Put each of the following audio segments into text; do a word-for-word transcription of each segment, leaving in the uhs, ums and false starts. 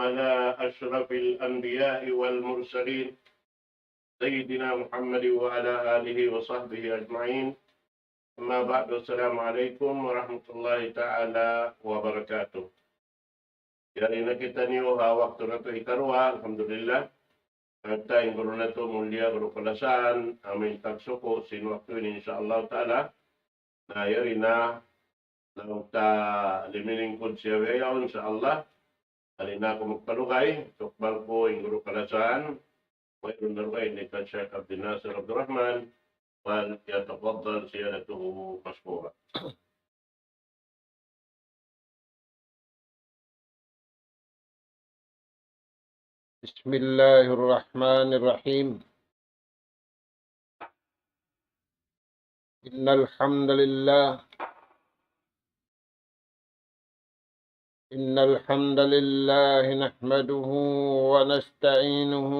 على أشرف الأنبياء والمرسلين سيدنا محمد وعلى آله وصحبه أجمعين. أما بعد، السلام عليكم ورحمة الله تعالى وبركاته. Yari na kitaniyu ha waktu natu' hikaruwa, alhamdulillah. At in guru natu' mulia, guru kalasahan, amu in tagsuku' sin waktu ini, insya Allah ta'ala. Na yari na, laung ta liminingkud siya bihaun, insya Allah. Di' na aku magpalugay, tukbal ku in guru kalasahan, wayruun na lugay, in kan Sheikh Abdul Nasir Abdul Rahman, فليتفضل سيادته مشكورا. بسم الله الرحمن الرحيم. إن الحمد لله، إن الحمد لله نحمده ونستعينه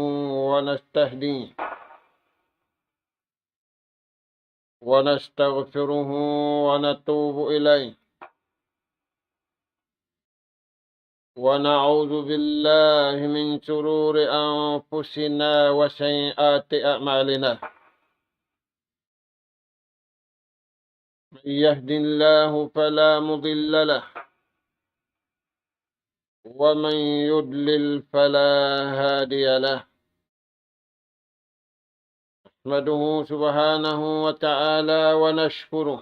ونستهديه ونستغفره ونتوب إليه، ونعوذ بالله من شرور أنفسنا وسيئات أعمالنا. من يهد الله فلا مضل له، ومن يضلل فلا هادي له. نحمده سبحانه وتعالى ونشكره،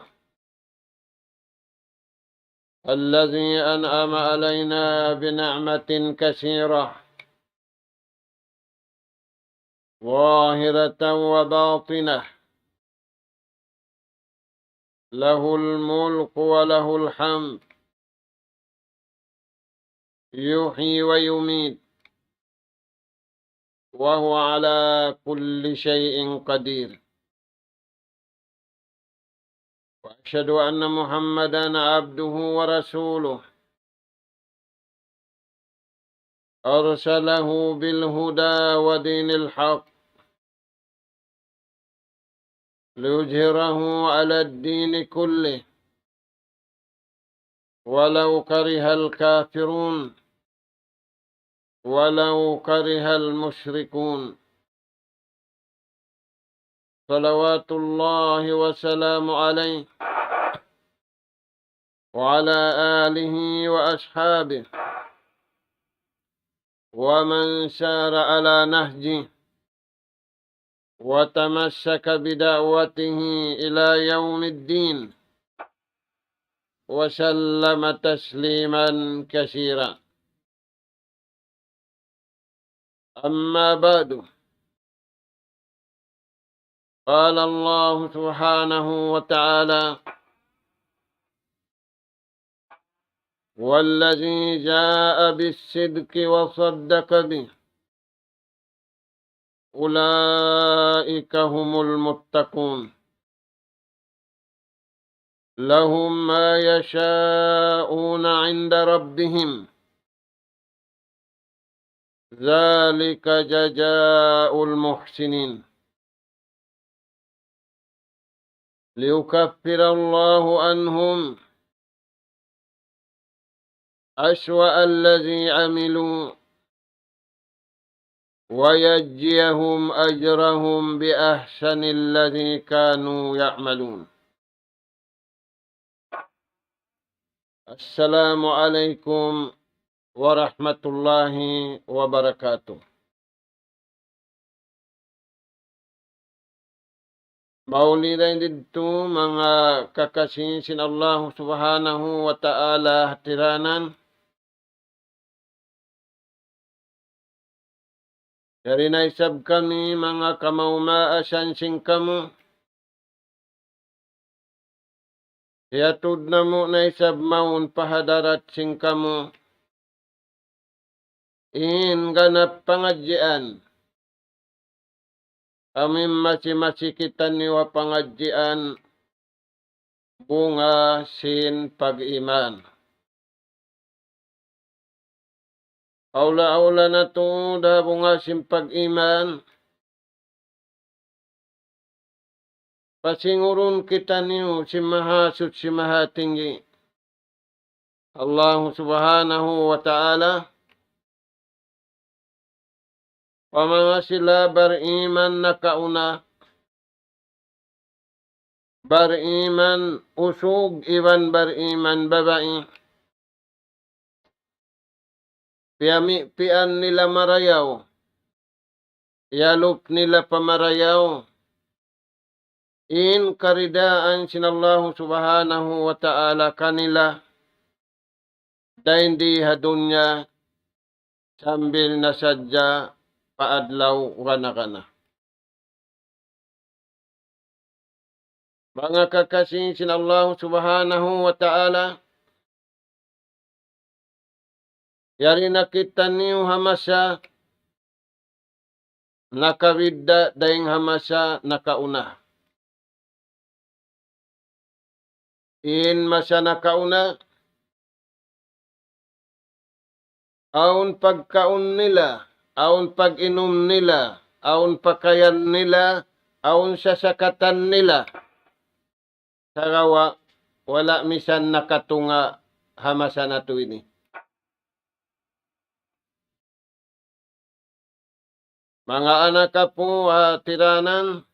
الذي أنعم علينا بنعمة كثيرة، ظاهرة وباطنة، له الملك وله الحمد، يحيي ويميت، وهو على كل شيء قدير. وأشهد أن محمدا عبده ورسوله، أرسله بالهدى ودين الحق ليظهره على الدين كله ولو كره الكافرون ولو كره المشركون. صلوات الله وسلامه عليه وعلى آله وأصحابه ومن سار على نهجه وتمسك بدعوته إلى يوم الدين وسلم تسليما كثيرا. أما بعد، قال الله سبحانه وتعالى: والذي جاء بالصدق وصدق به أولئك هم المتقون. لهم ما يشاءون عند ربهم، ذلك جزاء المحسنين. ليكفر الله عنهم أسوأ الذي عملوا ويجزيهم أجرهم بأحسن الذي كانوا يعملون. السلام عليكم ورحمة الله وبركاته. Mauli dayn didtu manga kakasi sin Allahu Subhanahu wa Ta'ala hatiranan. Yari na isab kami manga kamaumaasan sin kamu. Hiyatud namu' na isab mawn pa hadarat sin kamu in ganap pangadjian. Amu in masi-masi kitaniyu ha pangadjian bunga sin pag-iman. Awla-awla na tuud ha bunga sin pag-iman, pasingurun kitaniyu sin Mahasuchi Mahatinggi, Allahu Subhanahu wa Ta'ala, pa manga sila bariman nakauna, bariman usug iban bariman babai, piyami'pian nila marayaw, iyalup nila pa marayaw in karidaan sin Allahu Subhanahu wa Ta'ala kanila dayn di ha dunya sambil na sadja pa adlaw gana-gana. Manga kakasi sin Allahu Subhanahu wa Ta'ala, yari na kitaniyu ha masa nakabidda' dayn ha masa nakauna. In masa nakauna, awn pagkaun nila, awn pag-inum nila, awn pakayan nila, awn sasakatan nila. Sagawa' wala' misan nakatunga' ha masa natu' ini. Manga anak apu' ha tiranan,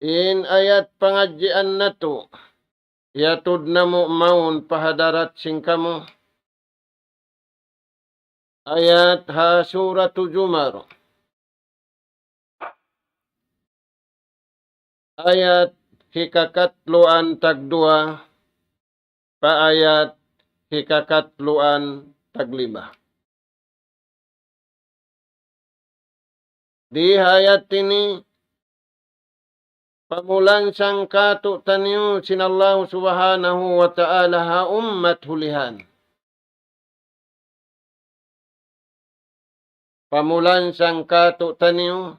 in ayat pangadjian natu', iyatud namu' mawn pa hadarat sin kamu. Ayat ha Suratu Zumar. Ayat hikakatluan tagduwa pa ayat hikakatluan taglima. Di ha ayat ini, pamulansang kātu'niyu sin Allahu Subhanahu wa Ta'ala ha ummat hulihan. Pamulansang kātu'niyu,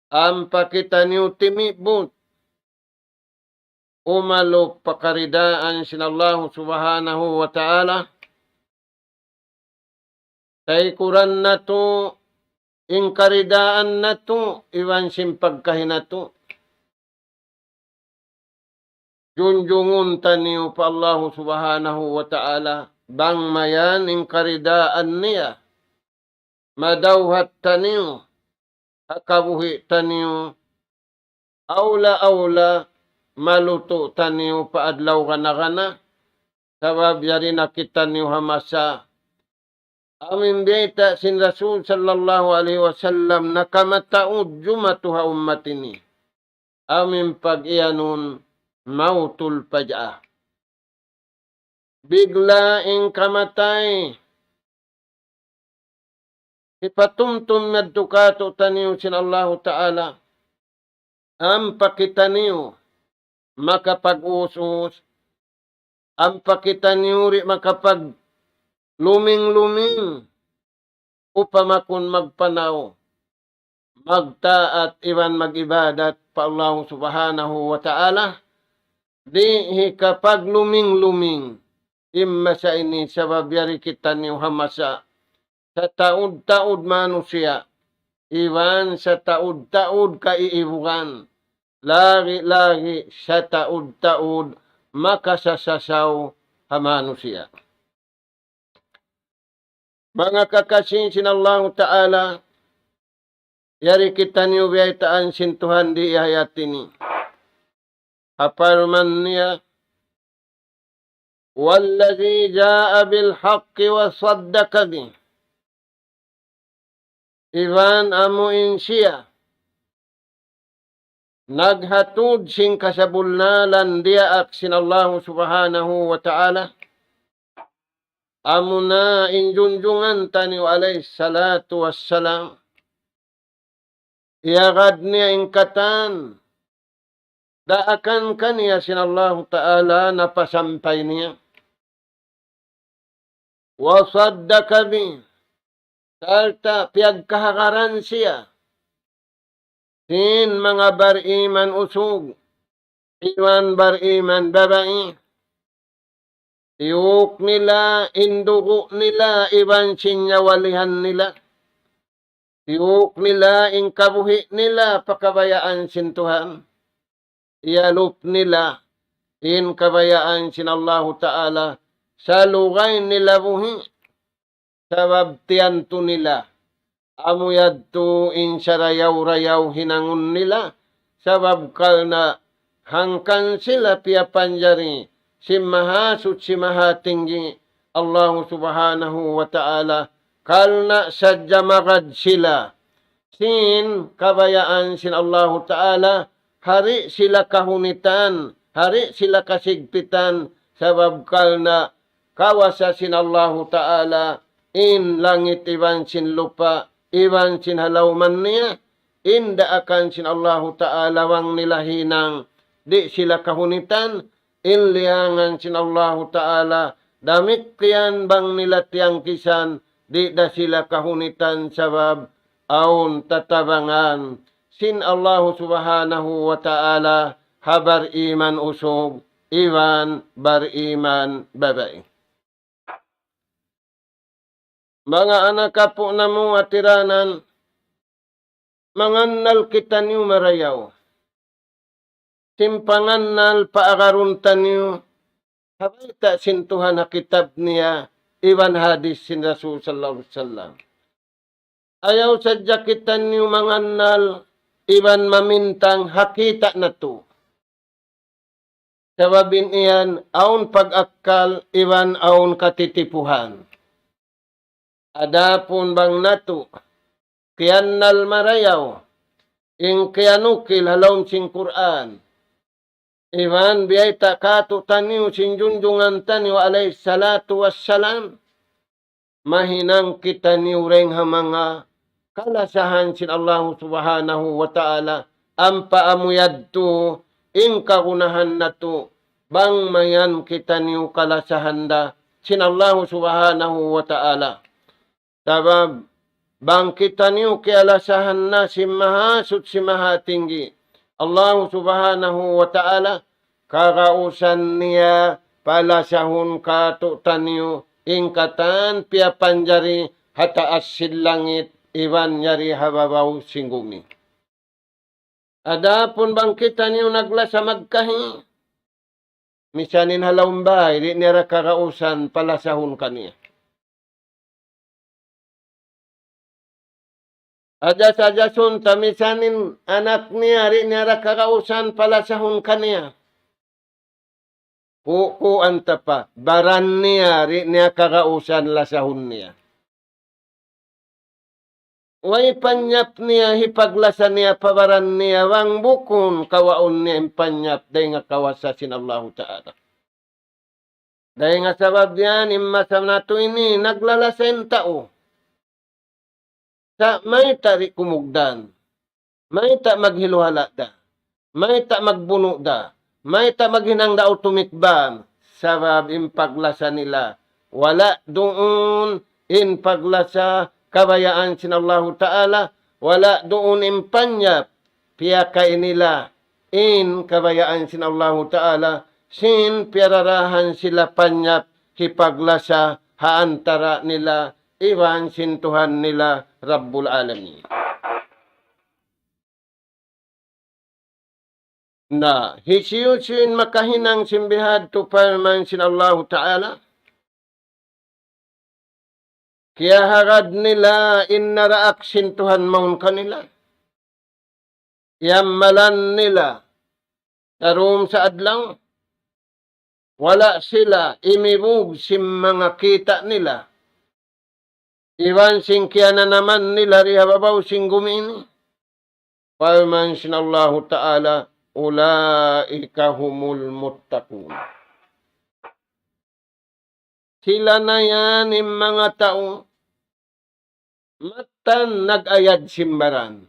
ampa kitaniyu timibut umalup pa karidaan sin Allahu Subhanahu wa Ta'ala. Taykuran natu' in karidaan natu' iban sin pagkahi natu'. Junjungun taniyu pa Allahu Subhanahu wa Ta'ala, bang mayan in karidaan niya. Madawhat taniyu ha kabuhi' taniyu, awla-awla malutu' taniyu pa adlaw gana-gana, sabab yari na kitaniyu ha masa amu in bayta' sin Rasul sallallahu alayhi wasallam, nakamataud jumatu ha ummat ini. Amu in pag-iyanun mawtul faj'ah. Bigla' in kamatay. Hipatumtum yadtu kātu'niyu sin Allahu Ta'ala. Ampa kitaniyu makapag-us-us. Ampa kitaniyu di' makapagluming-luming. Upama kun magpanaw, magtaat iban mag-ibadat pa Allahu Subhanahu wa Ta'ala, di' hikapagluming-luming in masa ini, sabab yari kitaniyu ha masa sataud-taud manusiya', iban sataud-taud kaiibugan, lagi'-lagi' sataud-taud makasasasaw ha manusiya'. Manga kakasi sin Allahu Ta'ala, yari kitaniyu biyaytaan sin Tuhan di ha ayat ini. Ha parman niya, والذي جاء بالحق وصدق به. Iban amu in siya naghatud sin kasabunnalan diyaak sin Allahu Subhanahu wa Ta'ala. Amuna in junjungan taniyu alayhi salatu wassalam. Iyagad niya in katan daakan kaniya sin Allahu Ta'ala napasampay niya. وصدق به, sarta' piyagkahagaran siya sin manga bariman usug iban bariman babai. Tiyuk nila in dugu' nila iban sin nyawalihan nila. Tiyuk nila in kabuhi' nila pa kabayaan sin Tuhan. Iyalup nila in kabayaan sin Allahu Ta'ala salugay nila buhi'. sabab tiyantu nila. Amu yadtu in sarayaw-rayaw hinangun nila, sabab karna' hangkan sila piyapanjari sin Mahasuchi Mahatinggi, Allahu Subhanahu wa Ta'ala, karna' sadja magad sila sin kabayaan sin Allahu Ta'ala, ha di' sila kahunitan, ha di' sila kasigpitan, sabab karna' kawasa sin Allahu Ta'ala, in langit iban sin lupa', iban sin ha lawman niya, in daakan sin Allahu Ta'ala bang nila hinang, di' sila kahunitan, in liyangan sin Allahu Ta'ala, damikkiyan bang nila tiyangkisan, di' da sila kahunitan sabab awn tatabangan sin Allahu Subhanahu wa Ta'ala ha bariman usug iban bariman babai. Manga anak apu' namu' ha tiranan, mangannal kitaniyu marayaw. Sin pangannal paagarun taniyu, ha bayta' sin Tuhan ha kitab niya, iban hadis sin Rasul sallallahu alayhi wasallam. Ayaw sadja kitaniyu mangannal, iban mamintang ha kita' natu'. Sabab in yan, awn pag-akkal, iban awn katitipuhan. Adapun bang natu', kiyannal marayaw, in kiyanukil ha lawm sin Qur'an. Iban biyayta' kātu'niyu sin junjungan taniyu alayhi salatu wassalam. Mahinang kitaniyu dayng ha manga kalasahan sin Allahu Subhanahu wa Ta'ala, ampa amu yadtu in kagunahan natu', bang mayan kitaniyu kalasahan da sin Allahu Subhanahu wa Ta'ala. Sabab, bang kitaniyu kiyalasahan na sin Mahasuchi Mahatinggi, Allahu Subhanahu wa Ta'ala, kagausan niya palasahun kātu'niyu in katan piyapanjari ha taas sin langit iban yari ha babaw sin gumi. Adapun bang kitaniyu naglasa magkahi, misan in ha lawm bāy, di' niya da kagausan palasahun kaniya. Ajas-ajasun ta misan in anak niya, di' niya da kagausan palasahun kaniya. Kukuan ta pa, baran niya, di' niya kagausan lasahun niya. Way panyap niya, hipaglasa niya pa baran niya, bang bukun kawaun niya in panyap, dayng ha kawasa sin Allahu Ta'ala. Dayng ha sabab yan, in masa natu' ini, naglalasa in tau. Sa' mayta' di' kumugdan, mayta' maghiluhala' da, mayta' magbunu' da, mayta' maghinang da utumikban, sabab in paglasa nila, wala' duun in paglasa kabayaan sin Allahu Ta'ala, wala' duun in panyap, piyakay nila in kabayaan sin Allahu Ta'ala, sin piyararahan sila panyap hipaglasa ha antara' nila iban sin Tuhan nila Rabbul Alamin. Na, hisiyu-siyu in makahinang sin bihadtu parman sin Allahu Ta'ala, kiyahagad nila in naraak sin Tuhan mawn kanila. Iyammalan nila, tarūm sa adlaw, wala' sila imibug sin manga kita' nila. Iban sin kiyananaman nila di ha babaw sin gumi ini. Parman sin Allahu Ta'ala, أولئك هم المتقون. Sila na yan in manga tau mattan nag-ayad sin baran.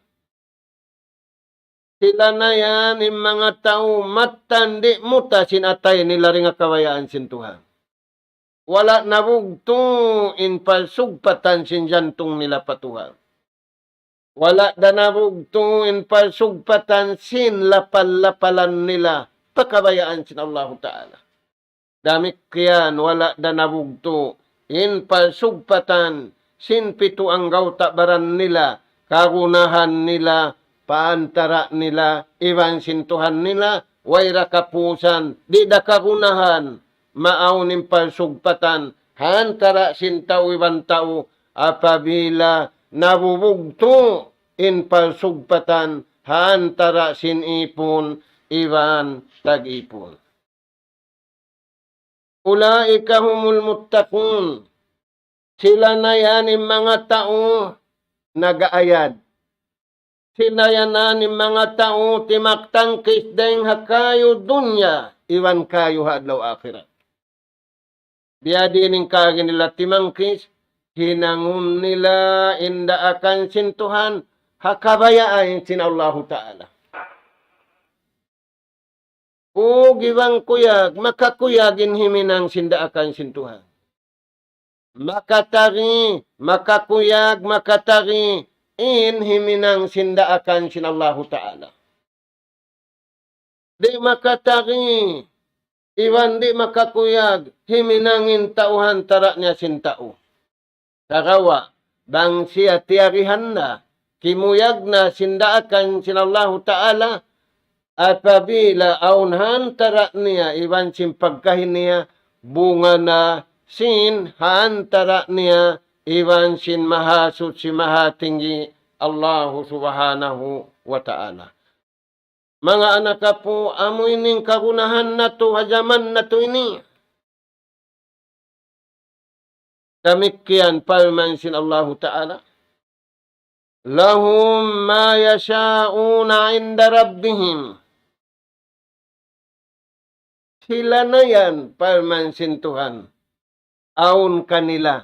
Sila na yan in manga tau mattan di' muta sin atay nila dayng ha kabayaan sin Tuhan. Wala' nabugtu' in palsugpatan sin jantung nila pa Tuhan. Wala' da nabugtu' in palsugpatan sin lapal-lapalan nila pa kabayaan sin Allahu Ta'ala. Damikkiyan wala' da nabugtu' in palsugpatan sin pitu anggawta' baran nila, kagunahan nila pa antara' nila iban sin Tuhan nila, way da kapusan, di' da kagunahan, maawn in palsugpatan, ha antara' sin tau iban tau, apabila nabubugtu' in palsugpatan ha antara' sin ipun iban tag-ipun. أولئك هم المتقون. Sila na yan in manga tau nag-aayad. Sila yan in manga tau timaktangkis dayng ha kayu dunya iban kayu ha adlaw akhirat. Biyadiin in kaagi nila timangkis, hinangun nila in daakan sin Tuhan, ha kabayaan sin Allahu Ta'ala. Ug iban kuyag, makakuyag in himinang sin daakan sin Tuhan. Makatari, makakuyag, makatari in himinang sin daakan sin Allahu Ta'ala. Di' makatari, iban di' makakuyag, himinang in tau ha antara' niya sin tau. Sagawa', bang siya tiyarihan na, kimuyag na sin daakan sin Allahu Ta'ala, apabila awn ha antara' niya iban sin pagkahi niya, bunga na sin ha antara' niya iban sin Mahasuchi Mahatinggi Allahu Subhanahu wa Ta'ala. Manga anak apu', amu ini in kagunahan natu' ha jaman natu' ini. Damikkiyan parman sin Allahu Ta'ala, لهم ما يشاءون عند ربهم. Sila na yan, parman sin Tuhan, awn kanila.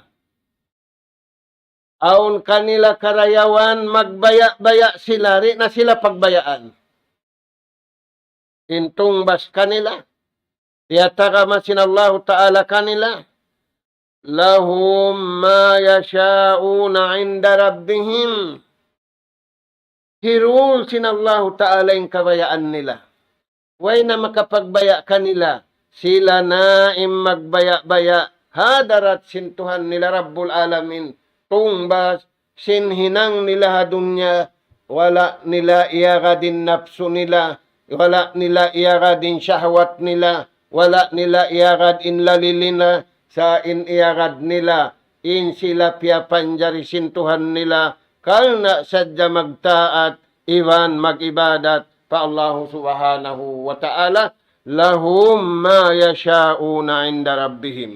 Awn kanila karayawan, magbaya'-baya' sila, di' na sila pagbayaan. In tungbas kanila, tiyatagama sin Allahu Ta'ala kanila, لهم ما يشاءون عند ربهم. Hirul sin Allahu Ta'ala in kabayaan nila. Way na makapagbaya' kanila. Sila na in magbaya'-baya' ha hadarat sin Tuhan nila Rabbul Alamin. Tungbas sin hinang nila ha dunya, wala' nila iyagad in napsu nila, wala' nila iyagad in shahwat nila, wala' nila iyagad in lali nila, sa' in iyagad nila in sila piyapanjari sin Tuhan nila, karna' sadja magtaat iban mag-ibadat pa Allahu Subhanahu wa Ta'ala, لهم ما يشاءون عند ربهم.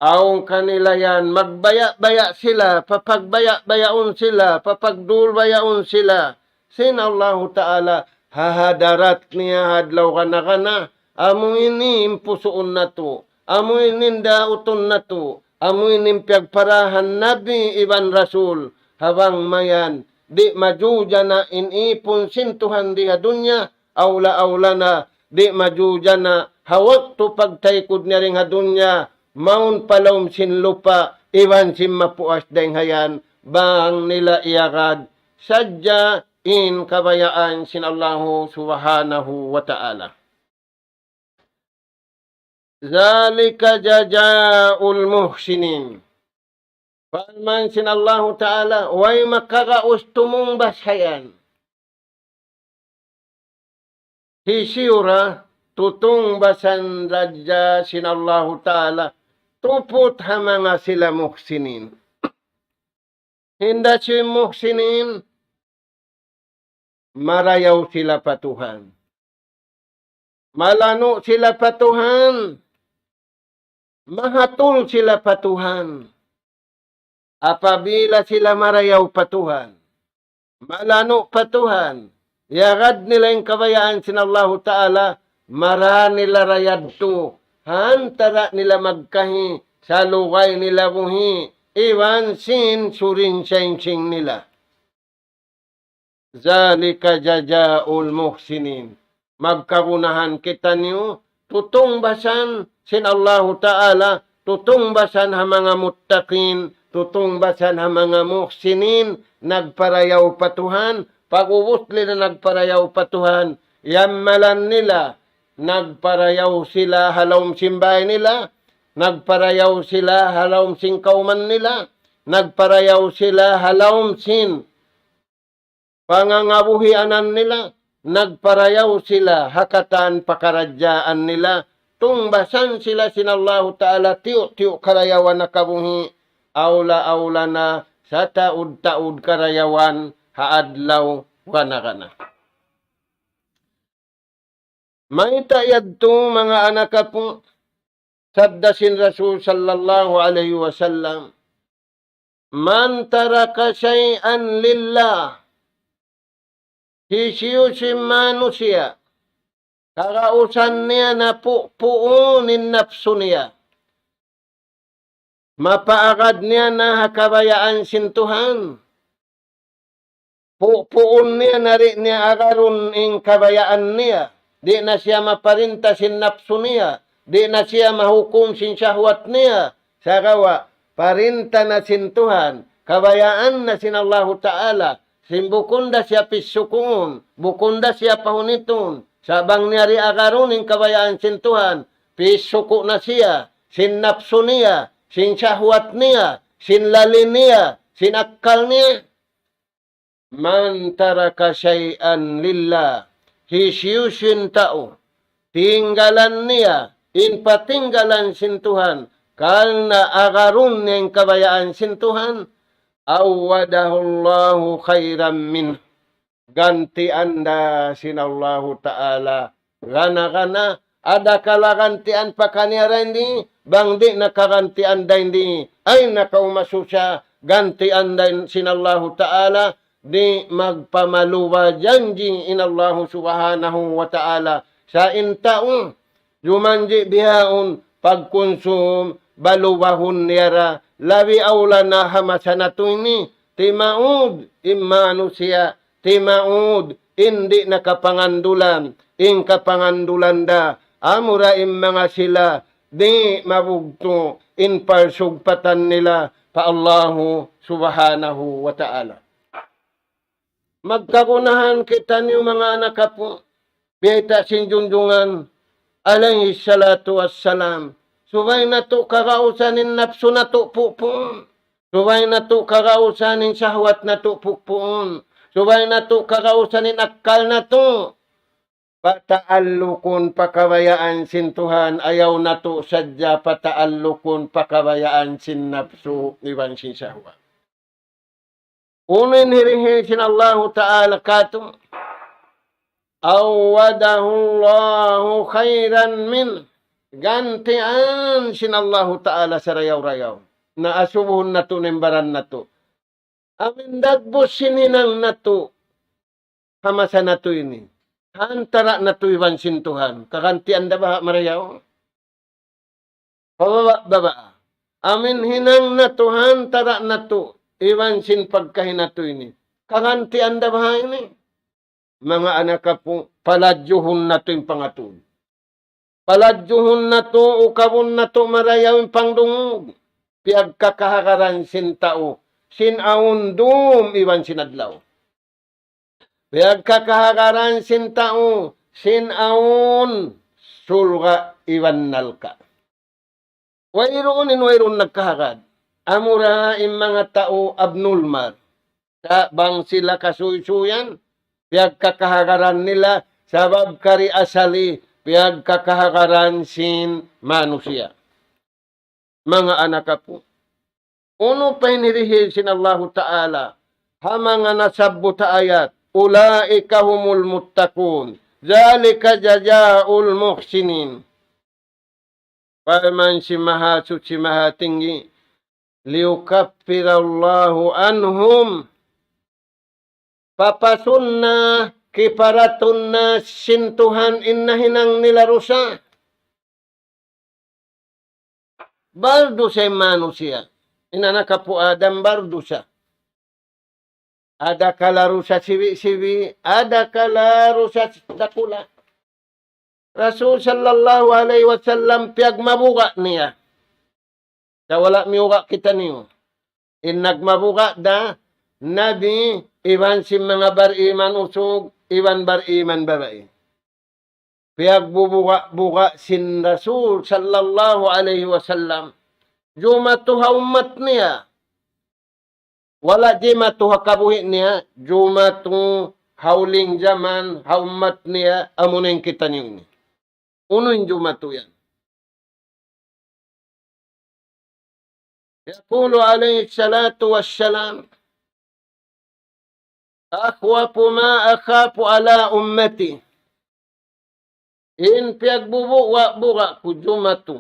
Awn kanila yan, magbaya'-baya' sila, papagbaya'-bayaun sila, papagdulbayaun sila sin Allahu Ta'ala, ha hadarat niya ha adlaw gana-gana. Amu ini in pusuun natu', amu ini in dautun natu', amu ini in piyagparahan Nabi iban Rasul. Ha bang mayan, di' majujana in ipun sin Tuhan di ha dunya, awla-awla na, di' majujana ha waktu pagtaykud niya dayn ha dunya, mawn pa lawm sin lupa', iban sin mapuas dayn ha yan, bang nila iyagad sadja in kabayaan sin Allahu Subhanahu wa Ta'ala. ذلك جزاء المحسنين. Parman sin Allahu Ta'ala, way makagaus tumungbas ha yan. Hisiyu ra, tutungbasan sadja sin Allahu Ta'ala, tuput ha manga sila muhsinin. Hinda sin muhsinin, marayaw sila pa Tuhan. Malanu' sila pa Tuhan. Mahatul sila pa Tuhan. Apabila sila marayaw pa Tuhan, malanu' pa Tuhan, iyagad nila in kabayaan sin Allahu Ta'ala, mara nila ra yadtu, ha antara' nila magkahi, salugay nila buhi', iban sin suring sainsing nila. ذلك جزاء المحسنين. Magkagunahan kitaniyu, tutungbasan sin Allahu Ta'ala, tutungbasan ha manga muttaqin, tutungbasan ha manga muhsinin, nagparayaw pa Tuhan, pag'ubus nila nagparayaw pa Tuhan, yammalan nila, nagparayaw sila ha lawm sin bāy nila, nagparayaw sila ha lawm sin kawman nila, nagparayaw sila ha lawm sin pangangabuhianan nila, nagparayaw sila ha katan pakaradjaan nila, tungbasan sila sin Allahu Ta'ala tiyu'-tiyu' karayawan na kabuhi', awla-awla na sataud-taud karayawan ha adlaw gana-gana. Mayta' yadtu manga anak apu', sabda sin Rasul sallallahu alayhi wasallam, من ترك شيئا لله, hisiyu-siyu in manusiya', kagausan niya na pupuun in napsu niya, mapaagad niya na ha kabayaan sin Tuhan. Pupuun niya na di' niya agarun in kabayaan niya. Di' na siya maparinta sin napsu niya. Di' na siya mahukum sin shahwat niya. Sagawa', parinta na sin Tuhan. Kabayaan na sin Allahu Ta'ala. Sin bukun da siya pisukuun. Bukun da siya pahunitun. Sa' bang niya di' agarun in kabayaan sin Tuhan, pisuku' na siya sin napsu niya, sin shahwat niya, sin lali niya, sin akkal niya. من ترك شيئا لله, hisiyu-siyu in tau, tinggalan niya in patinggalan sin Tuhan, karna' agarun niya in kabayaan sin Tuhan, عوضه الله خيرا منه, gantian da sin Allahu Ta'ala gana-gana. Adakala gantian pa kaniya dayn di, bang di' na kagantian dayn di, ay nakaumasusa, gantian da sin Allahu Ta'ala, di' magpamaluba janji' in Allahu Subhanahu wa Ta'ala. Sa' in tau, jumanji' bihaun, pagkunsum, balubahun niya ra, labi awla na ha masa natu' ini, timaud, in manusiya', timaud, in di' na kapangandulan, in kapangandulan da, amura in manga sila, di' mabugtu', in parsugpatan nila, pa Allahu Subhanahu wa Ta'ala. Magkagunahan kitaniyu manga anak apu', biyayta' sin junjungan, alayhi salatu wassalam. Subay natu' kagausan in napsu natu' pupuun. Subay natu' kagausan in shahwat natu' pupuun. Subay natu' kagausan in akkal natu'. Pataallukun pa kabayaan sin Tuhan, ayaw natu' sadja pataallukun pa kabayaan sin napsu iban sin shahwat. Unu in hirihil sin Allahu Ta'ala katu', عوضه الله خيرا منه, gantian sin Allahu Ta'ala sarayaw-rayaw. Na asubuhun natu' na in baran natu'. Amin dagbus sin hinang natu'. Ha masa natu' ini. Ha antara' natu' iban sin Tuhan. Kagantian da baha' marayaw? Pababa'-baba'. Amin hinang natu' ha antara' natu' iban sin pagkahi natu' ini. Kagantian da baha' ini? Manga anak apu', paladjuhun natu' in pangatud. Paladjuhun natu', ukabun natu' marayaw in pangdungug. Piyagkakahagaran sin tau, sin awn dum iban sin adlaw. Piyagkakahagaran sin tau, sin awn surga' iban narka'. Wayruun in wayruun nagkahagad. Amura in manga tau abnormal. Sa' bang sila kasuysuyan, piyagkakahagaran nila, sabab kari asali, piyagkakahagaran sin manusiya'. Manga anak apu'. Unu pa in hirihil sin Allahu Ta'ala, ha manga nasabbut ha ayat, أولئك هم المتقون، ذلك جزاء المحسنين. Parman sin Mahasuchi Mahatinggi, ليكفر الله عنهم. Papasun na, kiparatun na sin Tuhan in nahinang nila dusa. Bardusa in manusiya'. In anak apu' Adam bardusa. Adakala dusa sibi'-sibi', adakala dusa dakula'. Rasul sallallahu alayhi wasallam piyagmabuga' niya. Sa' wala' miyuga' kitaniyu. In nagmabuga' da, Nabi, iban sin manga bariman usug, iban bariman babai. Piyagbubuga'-buga' sin Rasul sallallahu alayhi wasallam. Jumatu ha ummat niya. Wala' jimatu ha kabuhi' niya, jumatu ha huling jaman, ha ummat niya, amuna in kitaniyu ini. Unu in jumatu yan? يقول عليه الصلاة والسلام: أخوف ما أخاف على أمتي. In piyagbubuga-buga ku jumatu,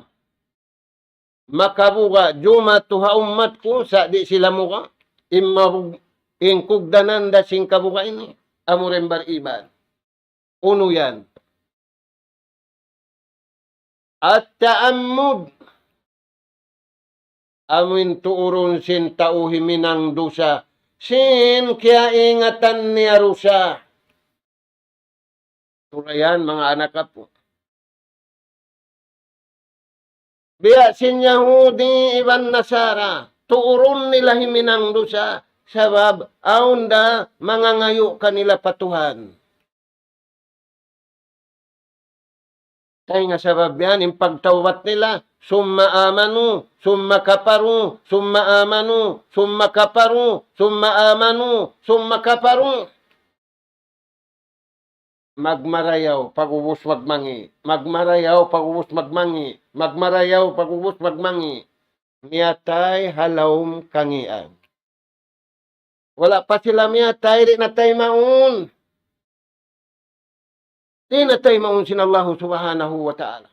makabuga jumatu ha ummat ku, sa' di' sila muga, in mabug-, in kugdanan da sin kabuga ini, amu ra in bar-iman. Unu yan? التعمد. Amu in tuurun sin tau himinang dusa sin kiyaingatan niya dusa. Tulayan, manga anak apu'. Biya' sin Yahudi iban Nasara, tuurun nila himinang dusa, sabab awn da mangangayu' kanila pa Tuhan. Dayn ha sabab yan, in pagtawbat nila, ثم آمنوا ثم كفروا ثم آمنوا ثم كفروا ثم آمنوا ثم كفروا. Magmarayaw, pag'ubus magmangi'. Magmarayaw, pag'ubus magmangi'. Magmarayaw, pag'ubus magmangi'. Miyatay ha lawm kangian. Wala' pa sila miyatay, di' na taymaun. Di' na taymaun sin Allahu Subhanahu wa Ta'ala.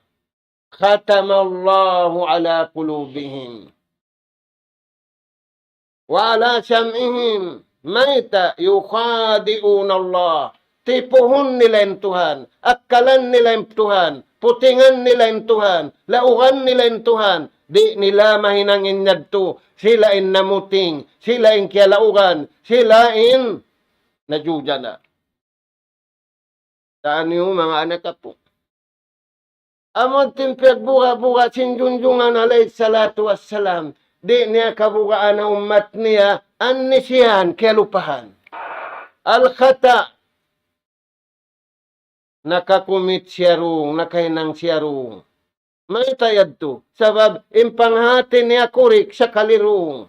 ختم الله على قلوبهم وعلى سمعهم. Mayta'? يخادعون الله. Tipuhun nila in Tuhan, akkalan nila in Tuhan, putingan nila in Tuhan, laugan nila in Tuhan. Di' nila mahinang in yadtu, sila in namuting, sila in kiyalaugan, sila in najujana. Taniyu, manga anak apu'. Amu in piyagbuga-buga sin Junjungan alayhi salatu wassalam, di' niya kabugaan ha ummat niya, النسيان, kiyalupahan. الخطأ, nakakumit siya duun, nakahinang siya duun. Mayta' yadtu? Sabab in panghati niya kurik sakali duun.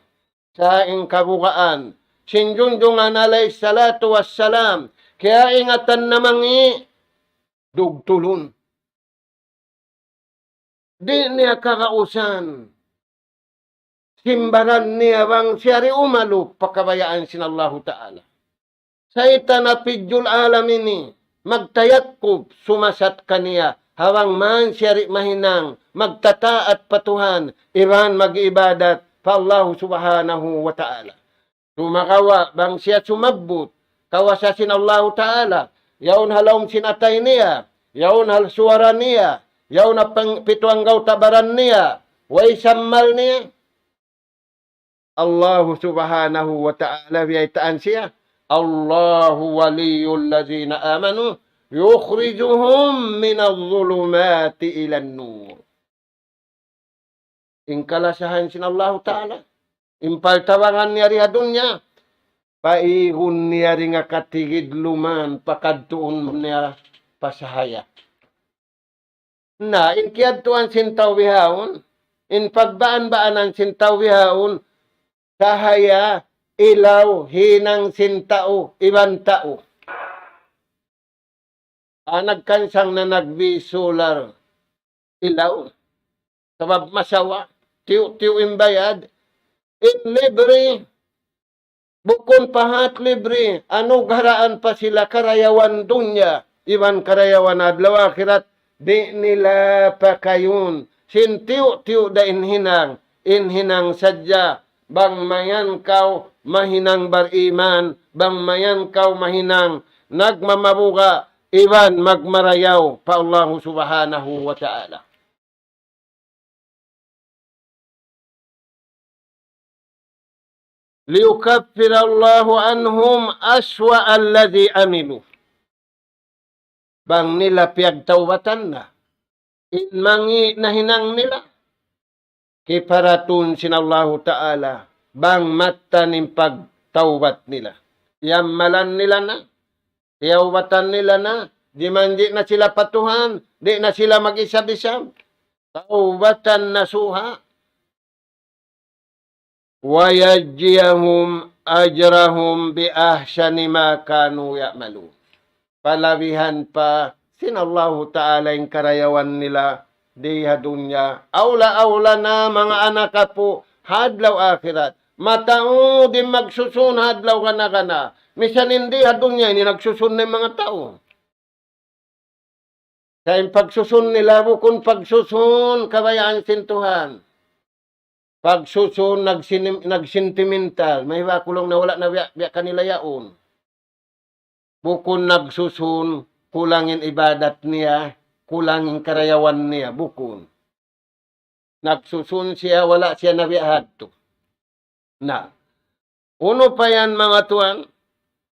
Sa' in kabugaan sin Junjungan alayhi salatu wassalam, kiyaingatan na mangi', dugtulun. Di' niya kagausan. Simbaran niya bang siya di' umalup pa kabayaan sin Allahu Ta'ala. Saytan apijul alam ini, magtayakkub, sumasat kaniya, ha bang man siya di' mahinang, magtataat pa Tuhan, iban mag-ibadat pa Allahu Subhanahu wa Ta'ala. Sumagawa', bang siya sumabbut, kawasa sin Allahu Ta'ala, yaun ha lawm sin atay niya, yaun ha suwara niya, yaun ha pang-, pitu anggawta' baran niya, way sammal niya, Allahu Subhanahu wa Ta'ala biyaytaan siya, الله ولي الذين آمنوا يخرجهم من الظلمات إلى النور. In kalasahan sin Allahu Ta'ala, in paltabangan niya di ha dunya, paigun niya dayn ha katigidluman, pakadtuun niya pa sahaya. Na, in kiyadtuan sin tau bihaun, in pagbaan-baanan sin tau bihaun, sahaya, ilaw, hinang sin tau, iban tau. Ah, nagkansang na nagbi solar ilaw. Sabab masawa, tiyu'-tiyu' in bayad, in libre, bukun pa hat libre, anugaraan pa sila karayawan dunya, iban karayawan adlaw akhirat, di' nila pakayun. Sin tiyu'-tiyu' da in hinang, in hinang sadja, bang mayan kaw mahinang bariman, bang mayan kaw mahinang nagmamabuga', iban magmarayaw pa Allahu Subhanahu wa Ta'ala. ليكفر الله عنهم أسوأ الذي عملوا. Bang nila piyagtawbatan na in mangi' nahinang nila, kiparatun sin Allahu Ta'ala bang mattan in pagtawbat nila. Iyammalan nila na, tiyawbatan nila na, jimanji' na sila pa Tuhan, di' na sila mag-isab-isab. Tawbatan nasuha. ويجزيهم أجرهم بأحسن ما كانوا يعملون. Palabihan pa sin Allahu Ta'ala in karayawan nila di ha dunya. Awla-awla na manga anak apu', ha adlaw akhirat. Mataud in magsusun ha adlaw gana-gana. Misan in di ha dunya ini nagsusun na in manga tau. Sa' in pagsusun nila bukun pagsusun kabayaan sin Tuhan. Pagsusun nagsinim-, nagsentimental. Mayta' ku laung na wala' na biya', biya' kanila yaun. Bukun nagsusun kulang in ibadat niya, kulang in karayawan niya. Bukun. Nagsusun siya, wala' siya nabiya' hadtu. Na, unu pa yan, manga tuwan,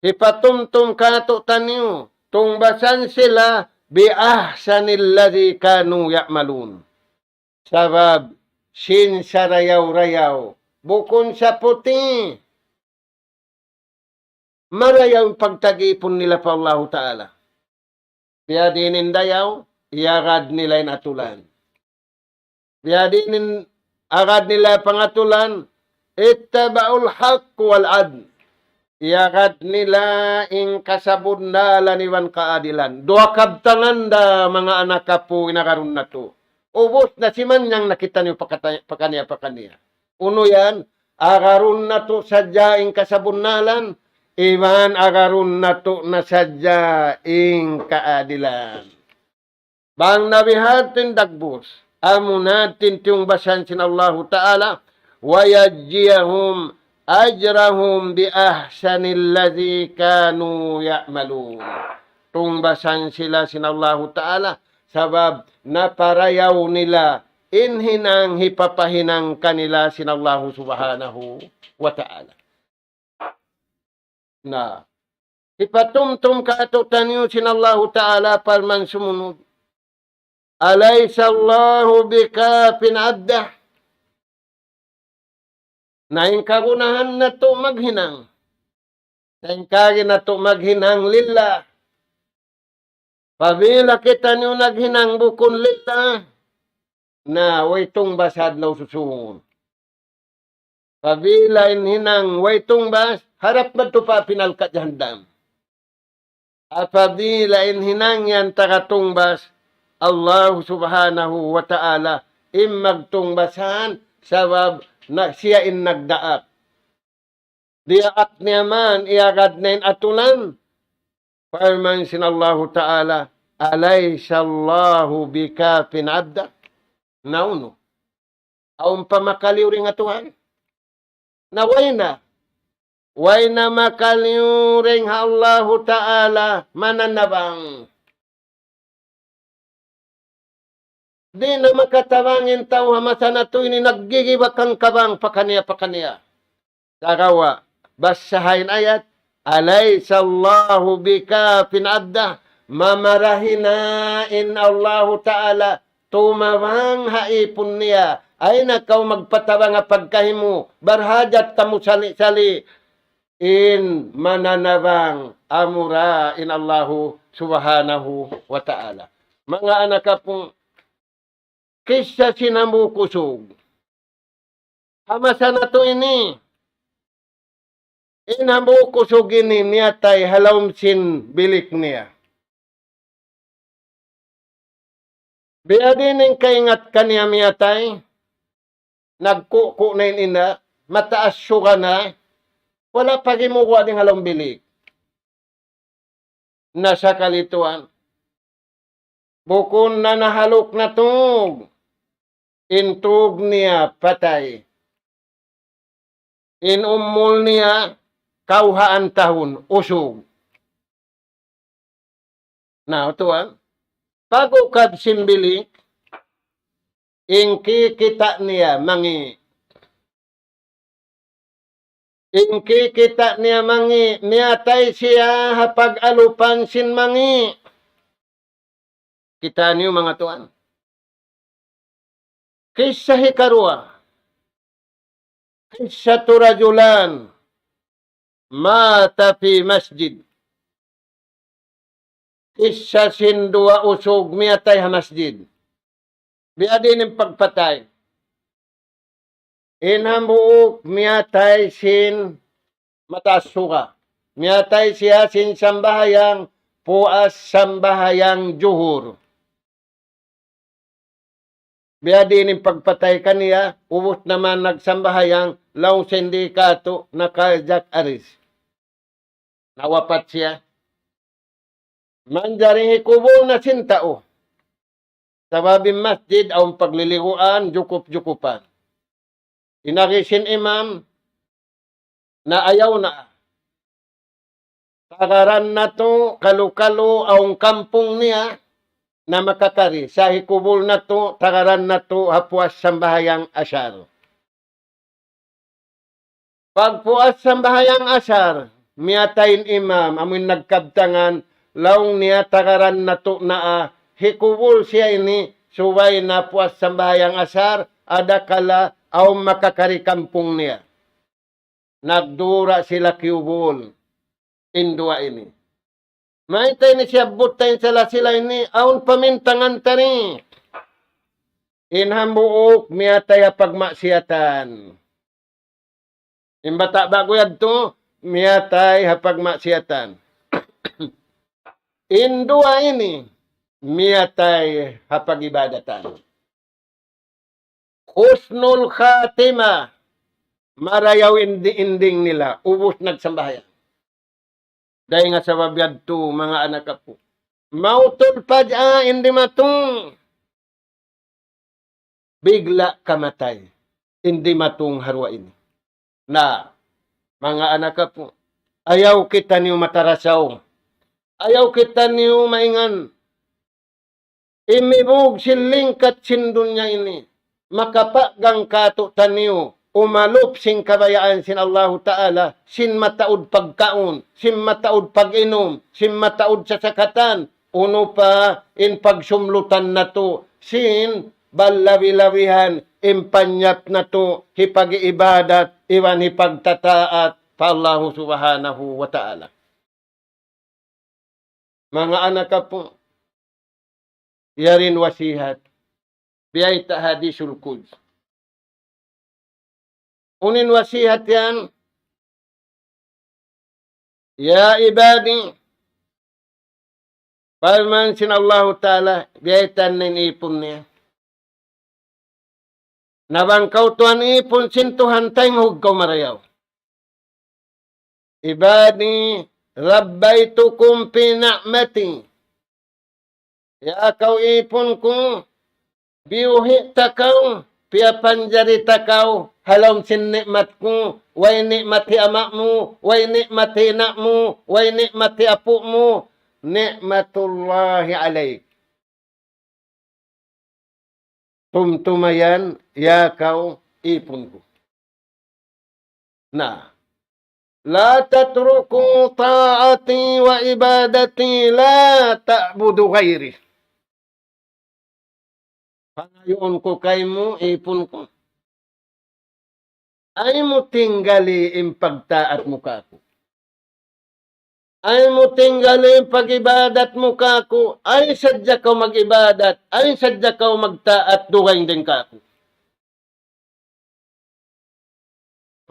hipatumtum kātu'niyu, tungbasan sila بأحسن الذي كانوا يعملون. Sabab, sin sarayaw-rayaw, bukun sa puti', marayaw in pagtag-ipun nila pa Allahu Ta'ala. Biyadiin in dayaw, iyagad nila in atulan. Biyadiin in agad nila pangatulan, اتبعوا الحق والعدل. Iyagad nila in kasabunnalan iban kaadilan. Duwa kabtangan da manga anak apu' in agarun natu'. Ubus na simanyang na kitaniyu pakata-, pakaniya-pakaniya. Unu yan, agarun natu' sadja in kasabunnalan, iban agarun natu' na sadja in kaadilan. Bang na biha' hāti in dagbus, amuna hāti in tiyungbasan sin Allahu Ta'ala, ويجزيهم أجرهم بأحسن الذي كانوا يعملون. Tungbasan sila sin Allahu Ta'ala, sabab naparayaw nila in hinang hipapahinang kanila sin Allahu Subhanahu wa Ta'ala. Na, hipatumtum kātu'niyu sin Allahu Ta'ala parman sumunud. أليس الله بكاف عبده. Na in kagunahan natu' maghinang. Na in kagi natu' maghinang lillah. Apabila kitaniyu naghinang bukun lillah, na way tungbas adlaw susūngun. Apabila in hinang way tungbas, harap madtu pa api narka' jahannam. Apabila in hinang yan taga tungbas, Allah Subhanahu wa Ta'ala in magtungbasan, sabab na siya in nagdaak. Diyaak niya man, iyagad niya in atulan. Parman sin Allahu Ta'ala, أليس الله بكاف عبده. Na unu? Awn pa makaliyu dayn ha Tuhan? Na way na. Way na makaliyu dayn ha Allahu Ta'ala mananabang. Di' na makatabang in tau ha masa natu' ini, naggigiba kangkabang pakaniya-pakaniya. Sagawa', basaha in ayat, أليس الله بكاف عبده, mamarahi na in Allahu Ta'ala tumabang ha ipun niya. Ayaw na kaw magpatabang ha pagkahi mu, barhajat kamu sali-sali. In mananabang amura in Allahu Subhanahu wa Ta'ala. Manga anak apu', kissa sin hambuuk usug. Ha masa natu' ini, in hambuuk usug ini miyatay ha lawm sin bilik niya. Biyadiin in kaingat kaniya miyatay, nagkuku' na in ina', mataas suga na, wala' pa gimuwa' dayn ha lawm bilik. Na sakali tuwan, bukun na nahaluk na tug, in tug niya patay. In umul niya kawhaan tahun, usug. Na, tuwan, pag-ukab sin bilik, in kikita' niya mangi'. In kikita' niya mangi', miyatay siya ha pag-alupan sin mangi'. Kitaa niyu, manga tuwan. Kissa hikaruwa. قصة رجلان ماتا في مسجد. Kissa sin duwa usug miyatay ha masjid. Biyadiin in pagpatay. In hambuuk miyatay sin mataas suga. Miyatay siya sin sambahayang puas, sambahayang juhur. Biya' diin in pagpatay kaniya, ubus naman nagsambahayang, laung sin di' katu' na cardiac arrest. Nawapat siya. Manjari hikubul na sin tau. Sabab in masjid, awn pagliliguan, jukup-jukupan. In agi sin imam, na ayaw na. Tagaran natu', kalu-kalu, awn kampung niya, na makakari. Sa' hikubul natu', tagaran natu', ha puas sambahayang asar. Pagpuas sambahayang asar, miyatay in imam, amu in nagkabtangan, laung niya tagaran natu' naa, hikubul siya ini, subay na puas sambahayang asar, adakala awn makakari kampung niya. Nagdura sila kiyubul. In duwa ini. Mayta' ini siyabbut ta in sila-sila ini, awn pamintangan ta ini. In hambuuk miyatay ha pagmaksiyatan. In bata' ba'gu yadtu, miyatay ha pagmaksiyatan. In duwa ini, miyatay ha pag-ibadatan. Husnul khatima, marayaw in di-, ending nila, ubus nagsambahayang. Dayn ha sabab yadtu, manga anak apu'. Mautul faj'a in dimatung. Bigla' kamatay in dimatung ha duwa ini. Na, manga anak apu', ayaw kitaniyu matarasaw. Ayaw kitaniyu maingan. Imibug sin lingkat sin dunya ini. Makapaggang katu'taniyu, umalup sin kabayaan sin Allahu Ta'ala, sin mataud pagkaun, sin mataud pag-inum, sin mataud sasakatan, unu pa in pagsumlutan natu', sin balabi-labihan, in panyap natu', hipag-ibadat, iban hipagtataat pa Allahu Subhanahu wa Ta'ala. Manga anak apu', yari in wasihat. Biyayta' hadisul qudsi. Unu in wasihat yan? Ya ibadi, parman sin Allahu Ta'ala, biyayta' na in ipun niya. Na bang kaw tuwan ipun sin Tuhan, taymanghud kaw marayaw. Ibadi, rabbaytukum fi ni'mati. Ya kaw ipun ku, biyuhi' ta kaw, piyapanjari ta kaw, ha lawm sin ni'mat ku, way ni'mat hi ama' mu, way ni'mat hi ina' mu, way ni'mat hi apu' mu, ni'matullahi alayk. Tumtuma yan, ya kaw ipun ku. Na, لا تتركوا طاعتي وعبادتي لا تعبدوا غيري. Pangayuun ku kaymu, ipun ku. Ayaw mu tinggali in pagtaat mu kāku'. Ayaw mu tinggali in pag-ibadat mu kāku'. Ayaw sadja kaw mag-ibadat. Ayaw sadja kaw magtaat dugaing dayn kāku'.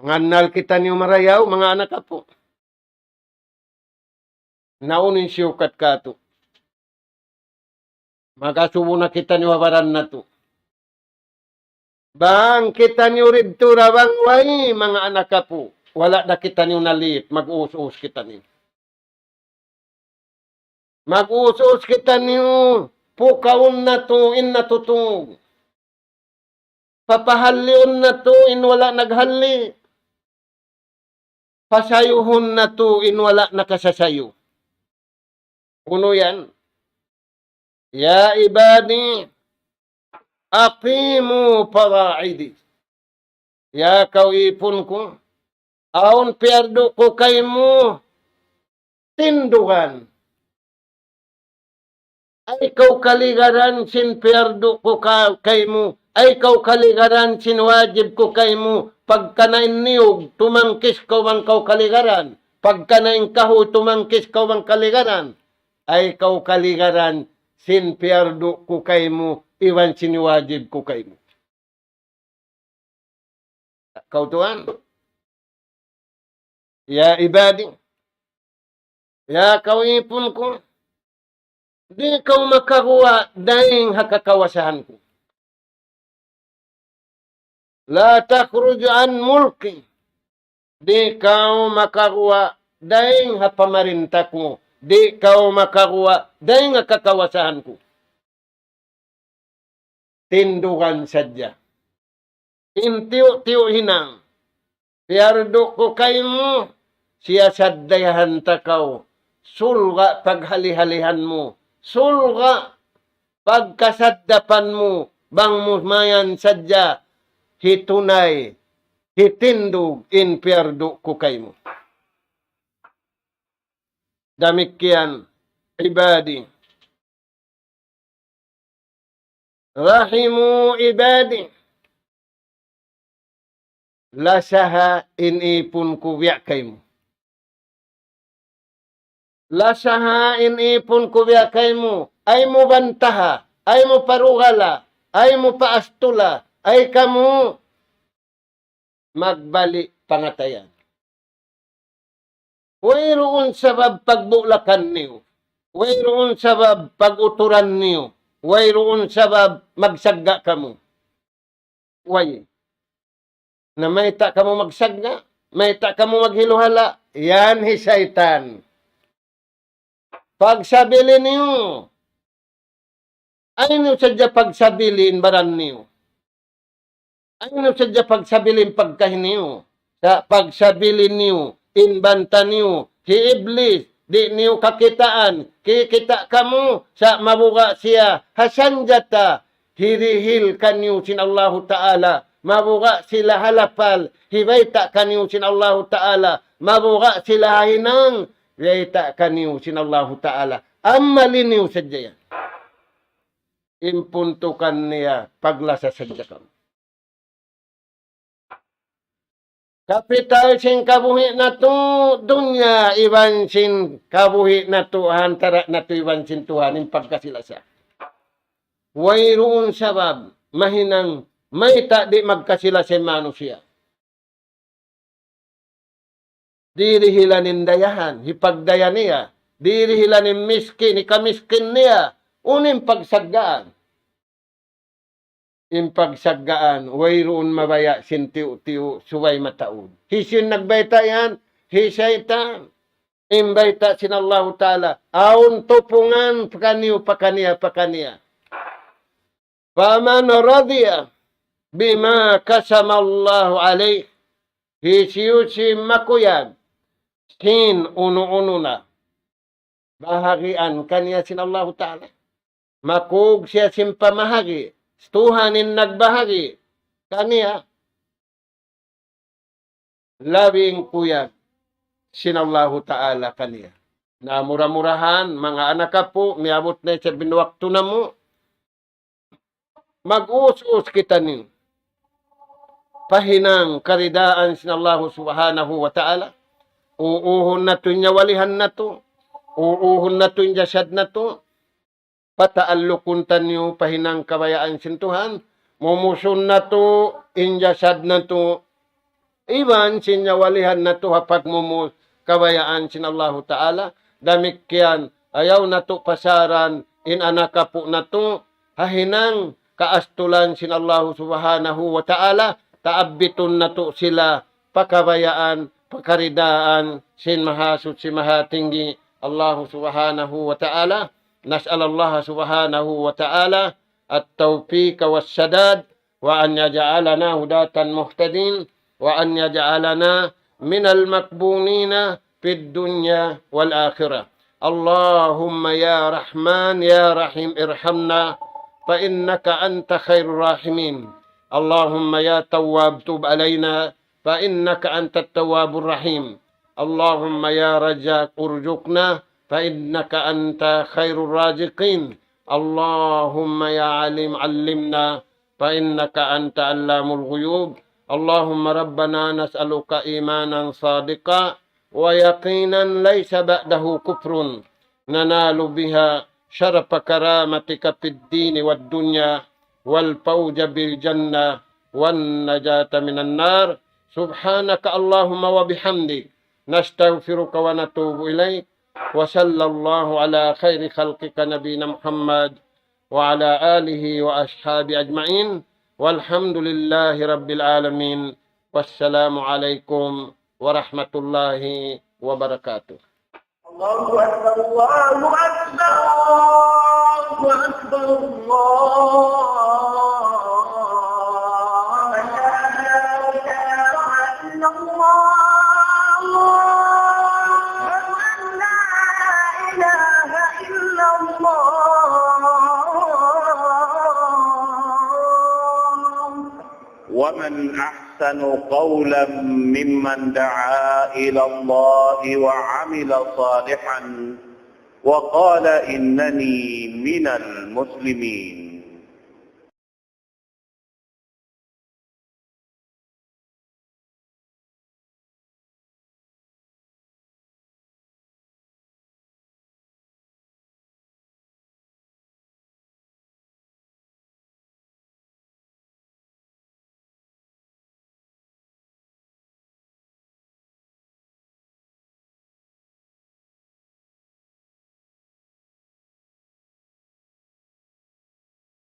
Mangannal kitaniyu marayaw, manga anak apu'. Na unu in siyukat kātu'. Makasubu na kitaniyu ha baran natu'. Bang kitaniyu didtu ra bang way, manga anak apu'. Wala' da kitaniyu nalit, mag-us-us kitaniyu. Mag-us-us kitaniyu, pukaun natu' in natutug. Papahalliun natu' in wala' naghalli'. Pasayuhun natu' in wala' nakasasayu. Unu yan? يا عبادي أقيموا فرائضي. Ya kaw ipun ku, awn piyardu ku kaymu, tindugan. Ay kaw kaligaran sin piyardu ku ka-, kaymu. Ay kaw kaligaran sin wajib ku kaymu. Pagkana' in niyug, tumangkis kaw bang kaw kaligaran. Pagkana' in kahuy, tumangkis kaw bang kaligaran. Ay kaw kaligaran sin piyardu ku kaymu, iban sin wajib ku kaymu. Kaw tuwan. Ya ibadi. Ya kaw ipun ku. Di' kaw makaguwa' dayn ha kakawasahan ku. لا تخرج عن ملكي. Di' kaw makaguwa' dayn ha pamarinta ku. Di' kaw makaguwa' dayn ha kakawasahan ku. Tindugan sadja. In tiyu'-tiyu' hinang piyardu' ku kaymu, siyasaddayahan ta kaw surga' paghali-halihan mu, surga' pagkasaddapan mu, bang mu mayan sadja hitunay, hitindug in piyardu' ku kaymu. Damikkiyan, عبادي. رحموا عبادي. Lasaha in ipun ku biya' kaymu. Lasaha in ipun ku biya' kaymu. Ay mu bantaha, ay mu parugala, ay mu paastula, ay kamu magbali' pangatayan. Wayruun sabab pagbulakan niyu. Wayruun sabab pag-uturan niyu. Wayruun sabab magsagga' kamu. Way. Na mayta' kamu magsagga', mayta' kamu maghiluhala', yan hi saytan. Pagsabili niyu. Ayaw niyu sadja pagsabili in baran niyu. Ayaw niyu sadja pagsabili in pagkahi niyu. Sa' pagsabili niyu in banta niyu, hi Iblis, di' niyu kakitaan, kikita' kamu, sa' mabuga' siya ha sanjata, hirihil kaniyu sin Allahu Ta'ala, mabuga' sila ha lapal, hibayta' kaniyu sin Allahu Ta'ala, mabuga' sila ha hinang, hibayta' kaniyu sin Allahu Ta'ala. Amali niyu sadja yan. In puntukan niya, paglasa sadja kamu. Kapital sin kabuhi' natu', dunya, iban sin kabuhi' natu', ha antara' natu' iban sin Tuhan, in pagkasi-lasa. Wayruun sabab, mahinang, mayta' di' magkasi-lasa in manusiya'. Dirihilan in dayahan, hipagdaya niya. Dirihilan in miskin, hikamiskin niya. Unu in pagsaggaan? In pagsaggaan, wayruun mabaya' sin tiyu'-tiyu' subay mataud. Hisiyu in nagbayta' yan? Hi saytan. In bayta' sin Allahu Ta'ala, awn tupungan pakaniyu, pakaniya, pakaniya. فمن رضي بما قسم الله عليه. Hisiyu-siyu in makuyag sin unu-unu na bahagian kaniya sin Allahu Ta'ala. Makuyag siya sin pamahagi', Tuhan in nagbahagi' kaniya. Labi in kuyag sin Allahu Ta'ala kaniya. Na mura-murahan, manga anak apu', miyabut na isab in waktu namu'. Mag-us-us kitaniyu pa hinang karidaan sin Allahu Subhanahu wa Ta'ala. Uuhun natu' in nyawalihan natu'. Uuhun natu' in jasad natu'. Pataallukun taniyu pa hinang kabayaan sin Tuhan, mumusun natu' in jasad natu', iban sin nyawalihan natu' ha pagmumus kabayaan sin Allahu Ta'ala. Damikkiyan, ayaw natu' pasaran in anak apu' natu' ha hinang kaastulan sin Allahu Subhanahu wa Ta'ala, taabbitun natu' sila pa kabayaan, pa karidaan sin Mahasuchi Mahatinggi, Allahu Subhanahu wa Ta'ala. نسأل الله سبحانه وتعالى التوفيق والسداد، وأن يجعلنا هداة مهتدين، وأن يجعلنا من المقبولين في الدنيا والآخرة. اللهم يا رحمن يا رحيم ارحمنا، فإنك أنت خير الراحمين. اللهم يا تواب تب علينا، فإنك أنت التواب الرحيم. اللهم يا رزاق ارزقنا، فإنك أنت خير الرازقين. اللهم يا عليم علمنا، فإنك أنت علام الغيوب. اللهم ربنا نسألك إيمانا صادقا ويقينا ليس بعده كفر، ننال بها شرف كرامتك في الدين والدنيا، والفوز بالجنة، والنجاة من النار. سبحانك اللهم وبحمدك، نستغفرك ونتوب إليك. وصلى الله على خير خلقك نبينا محمد وعلى آله وأصحابه أجمعين. والحمد لله رب العالمين. والسلام عليكم ورحمة الله وبركاته. الله أكبر، الله أكبر، الله أكبر، الله أكبر. لا إله إلا الله. أشهد أن لا إله إلا الله. ومن أحسن قولا ممن دعا إلى الله وعمل صالحا وقال إنني من المسلمين.